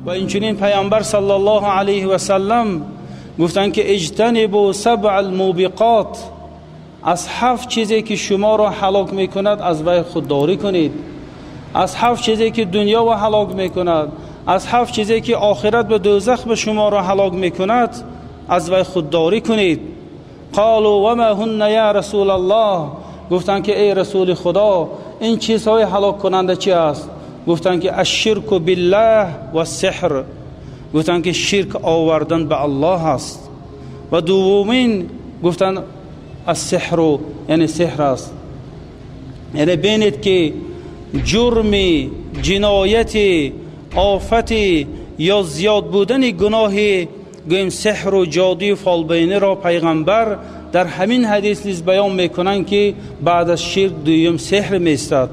و اینچنین پیامبر صلی الله علیه و سلم گفتند که اجتنبوا سبع الموبقات، از هفت چیزی که شما را هلاک میکند از وی خودداری کنید. از هفت چیزی که دنیا را هلاک میکند، از هفت چیزی که آخرت به دوزخ به شما را هلاک میکند از وی خودداری کنید. قالوا وما هن یا رسول الله، گفتند که ای رسول خدا این چیزهای هلاک کننده چی است؟ گفتند که الشرک بالله و السحر، گفتند که شرک آوردن به الله است. و دومین گفتند السحر، یعنی سحر است. یعنی بینید که جرم، جنایت، آفت یا زیاد بودن گناه گویم سحر و جادوی و فالبینی را پیغمبر در همین حدیث نیز بیان میکنند که بعد از شرک دویم سحر میستد.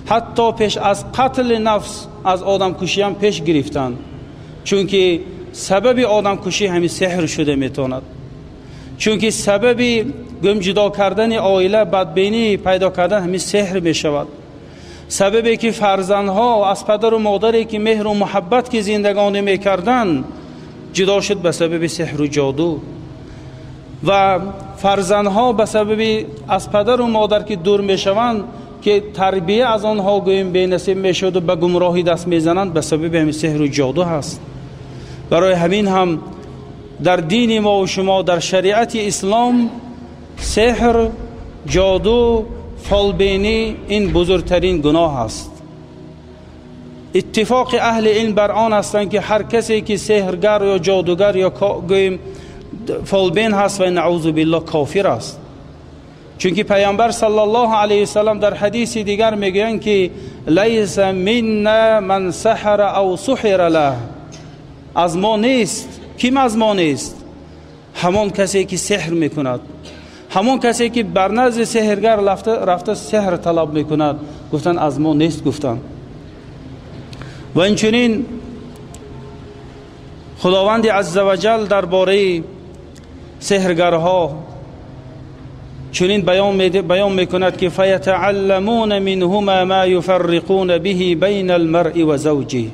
حتی پیش از قتل نفس از آدم کشی هم پیش گرفتند، چون که سبب آدم کشی همین سحر شده میتواند، چون که سبب گویم جدا کردن عائله، بدبینی پیدا کردن همین سحر میشود. سببی که فرزندها از پدر و مادری که مهر و محبت که زندگانی میکردن جدا شد به سبب سحر و جادو، و فرزندها به سبب از پدر و مادر که دور میشوند که تربیه از آنها گوییم بی‌نصیب میشد و به گمراهی دست میزنند به سبب همین سحر و جادو هست. برای همین هم در دین ما و شما در شریعت اسلام سحر، جادو، فالبینی این بزرگترین گناه است. اتفاق اهل علم بر آن هستند که هر کسی که سحرگر یا جادوگر یا گوییم فالبین هست و نعوذ بالله کافر است. چون که پیامبر صلی الله علیه وسلم در حدیث دیگر میگویند که لیس منا من سحر او سحر له، از ما نیست. کیم از ما نیست؟ همان کسی که سحر میکند، همان کسی که بر نزد سحرگر رفته سحر طلب میکند، گفتن از ما نیست گفتن. و اینچنین خداوند عزوجل درباره سحرگرها چنین بیان میکند که فیتعلمون منهما ما یفرقون به بین المرء و زوجه،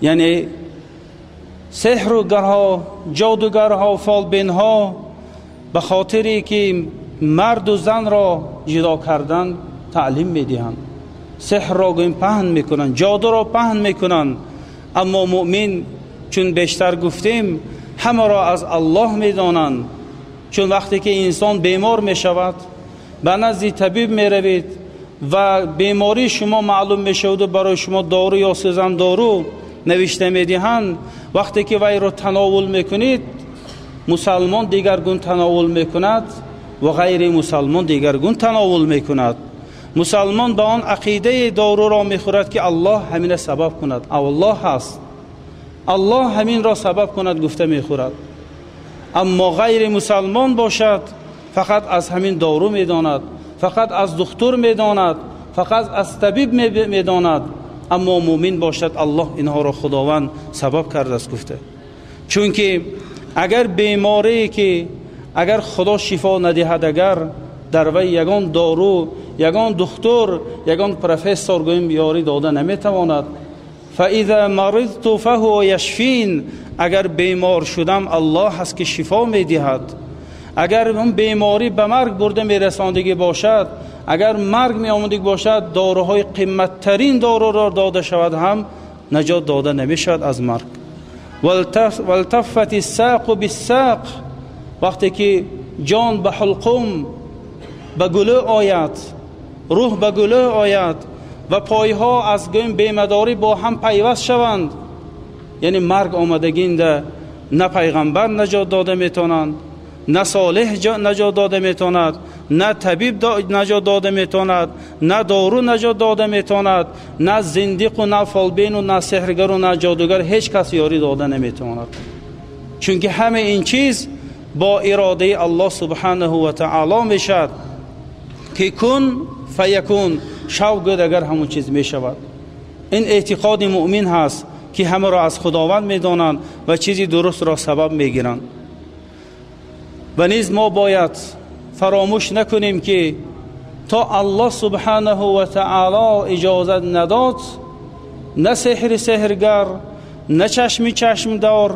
یعنی سحرگرها، جادوگرها، فالبینها به خاطری که مرد و زن را جدا کردن تعلیم میدهند، سحر را گویم پهن میکنند، جادو را پهن میکنند. اما مؤمن چون بیشتر گفتیم همه را از الله میدانند. چون وقتی که انسان بیمار میشود به نزد طبیب میروید و بیماری شما معلوم میشود و برای شما دارو یا سوزن دارو نوشته میدهند، وقتی که وی را تناول میکنید مسلمان دیگرگون تناول میکند و غیر مسلمان دیگرگون تناول میکند. مسلمان به آن عقیده دارو را میخورد که الله همین سبب کند، الله هست، الله همین را سبب کند گفته میخورد. اما غیر مسلمان باشد فقط از همین دارو میداند، فقط از دکتر میداند، فقط از طبیب میداند. اما مؤمن باشد الله اینها را خداوند سبب کرده است گفته. چون که اگر بیماری که اگر خدا شفا ندهد، اگر در وی یگان دارو، یگان دکتر، یگان پروفسور گویم یاری داده نمیتواند. فاذا مرضت فهو یشفین، اگر بیمار شدم الله هست که شفا میدهد. اگر اون بیماری به مرگ برده میرساندگی باشد، اگر مرگ می آمدگی باشد، داروهای قیمت ترین دارو را داده شود هم نجات داده نمیشود از مرگ. والتفت الساق بالساق، وقتی که جان به حلقوم به گلو آید، روح به گلو آید و پایها از گویم بیمداری با هم پیوست شوند، یعنی مرگ آمدگینده نه پیغمبر نجات داده میتونند، نه صالح نجات داده میتوند، نه طبیب نجات داده میتوند، نه دارو نجات داده میتوند، نه زندیق و نه فالبین و نه سحرگر و نه جادوگر، هیچ کس یاری داده نمیتواند. چون که همه این چیز با اراده الله سبحانه و تعالی میشد که کن فیکون، شو گد اگر همون چیز میشود. این اعتقاد مؤمن هست که همه را از خداوند میدانند و چیزی درست را سبب میگیرند. و نیز ما باید فراموش نکنیم که تا الله سبحانه و تعالی اجازت نداد، نه سحر سحرگر، на чашми чашмдор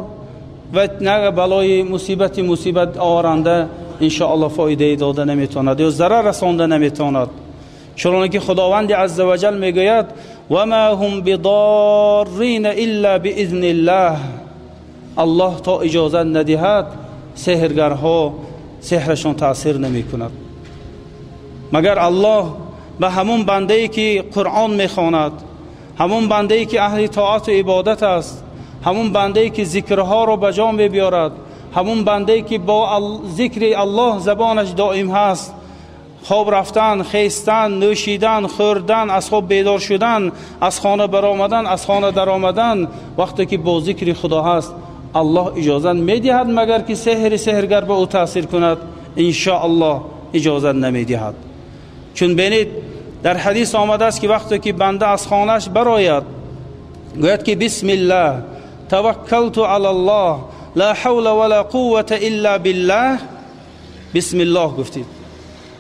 ва на балои мусибати мусибат оваранда иншоаллоҳ фоидае дода наметавонад ё зарар расонда наметавонад. Чунонки Худованди азза ва ҷал мегӯяд: ва ма ҳум бидоррина илла биизниллаҳ. Аллоҳ то иҷозат надиҳад сеҳргарҳо сеҳрашон таъсир намекунад. Магар Аллоҳ ба ҳамон бандае ки Қуръон мехонад, ҳамон бандае ки аҳли тоату ибодат аст, ҳамон бандае ки зикрҳоро ба ҷо мебиёрад, ҳамон бандае ки бо зикри Аллоҳ забонаш доим ҳаст, хоб рафтан, хестан, нӯшидан, хӯрдан, аз хоб бедор шудан, аз хона баромадан, аз хона даромадан, вақте ки бо зикри Худо ҳаст, Аллоҳ иҷозат медиҳад магар ки сеҳри сеҳргар ба ӯ таъсир кунад? Иншоаллоҳ иҷозат намедиҳад. Чун бинед, дар ҳадис омадааст ки вақте ки банда аз хонааш барояд, гӯяд ки бисмиллаҳ таваккалту алаллоҳ ла ҳавла ва ла қуввата илла биллаҳ. Бисмиллоҳ гуфтид,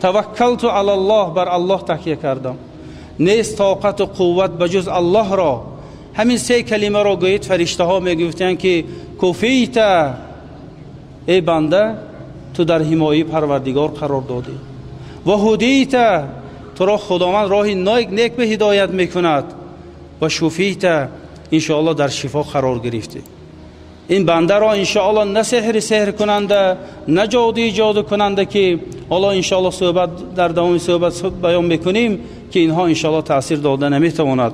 таваккалту алаллоҳ, бар Аллоҳ такя кардам, нест тоқату қувват ба ҷуз Аллоҳро. Ҳамин се калимаро гӯед, фариштаҳо мегуфтанд ки куфита, эй банда, ту дар ҳимояи Парвардигор қарор додӣ, ва ҳудита, туро Худованд роҳи нек ба ҳидоят мекунад, ва шуфита, иншоаллоҳ дар шифо қарор гирифтӣ. Ин бандаро иншоаллоҳ на сеҳри сеҳркунанда, на ҷодуи ҷодукунанда, ки ҳоло иншоаллоҳ суҳбат дар давоми суҳбат баён мекунем, ки инҳо иншоаллоҳ таъсир дода наметавонад.